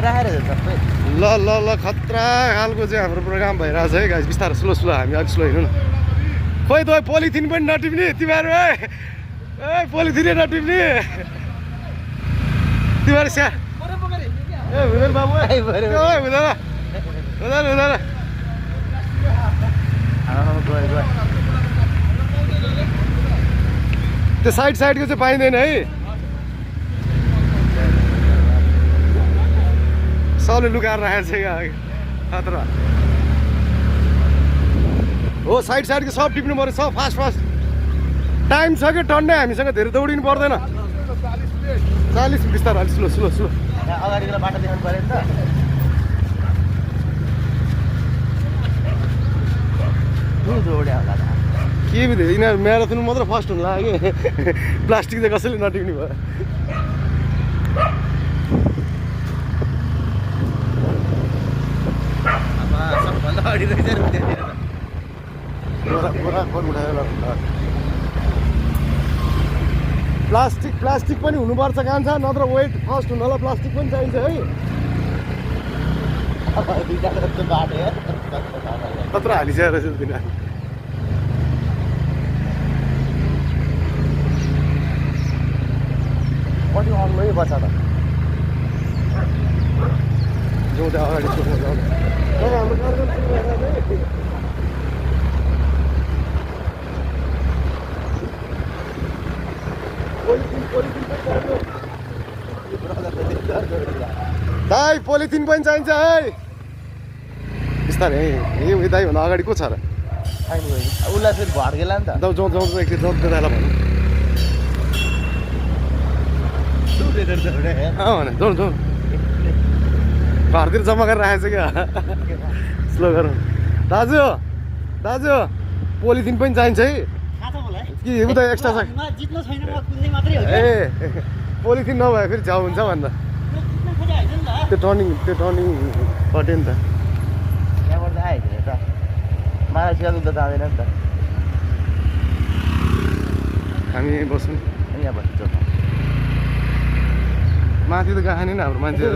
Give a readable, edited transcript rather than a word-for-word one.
ल ल ल खतरा खालको चाहिँ हाम्रो प्रोग्राम भइरहेछ है गाइस बिस्तारै स्लो स्लो हामी अलिक स्लो हिँड्नु न खोइ त पोलिथिन पनि नटिप्ने तिमीहरू ए पोलिथिन नटिप्ने तिमीहरू स्या ए हुँदैन बाबु हुँदैन हुँदैन हुँदैन त्यो साइड साइडको चाहिँ पाइँदैन है सबले लुकाएर राखेको छ क्या खतरा हो साइड साइडको सब टिप्नु पऱ्यो सब फास्ट फास्ट टाइम छ कि टन्नै हामीसँग धेरै दौडिनु पर्दैन 40 बिस्तारै अलिक स्लो स्लो स्लो अगाडिको बाटो देखाउनु पऱ्यो नि त के बित्यो यिनीहरू म्याराथन मात्र फर्स्ट हुनु लाग्यो प्लास्टिक चाहिँ कसैले नटिप्ने भयो प्लास्टिक पनि हुनुपर्छ कान्छ नत्र वेट फर्स्ट हुनलाई प्लास्टिक पनि चाहिन्छ है कत्रो हालिसकेको रहेछ तिनीहरू कति अग्लै बच्छ त जाउँदा अगाडि सोध्नु जाउँ हाम्रो कार्यक्रम सुरु भइरहेको दाइ पोलिथिन पनि चाहिन्छ है बिस्तारै है यो दाइ भन्दा अगाडि को छ र उसलाई फेरि भड्केला नि त जाउँ जाउँ जाउँ एकचोटि जाउँ दाइलाई भन्नु भने जाउँ जाउँ घरतिर जम्मा गरेर राखेको छ क्या स्लो गरौँ दाजु दाजु पोलिथिन पनि चाहिन्छ है कि उता एक्स्ट्रा छ ए पोलिथिन नभए फेरि झ्याउ हुन्छ भन्दा त्यो टर्निङ पट्यो नि त यहाँबाट आएको त मान्छे त जाँदैन नि त हामी यहीँ बस्छौँ यहाँ बस्छ माथि त गएको नि हाम्रो मान्छे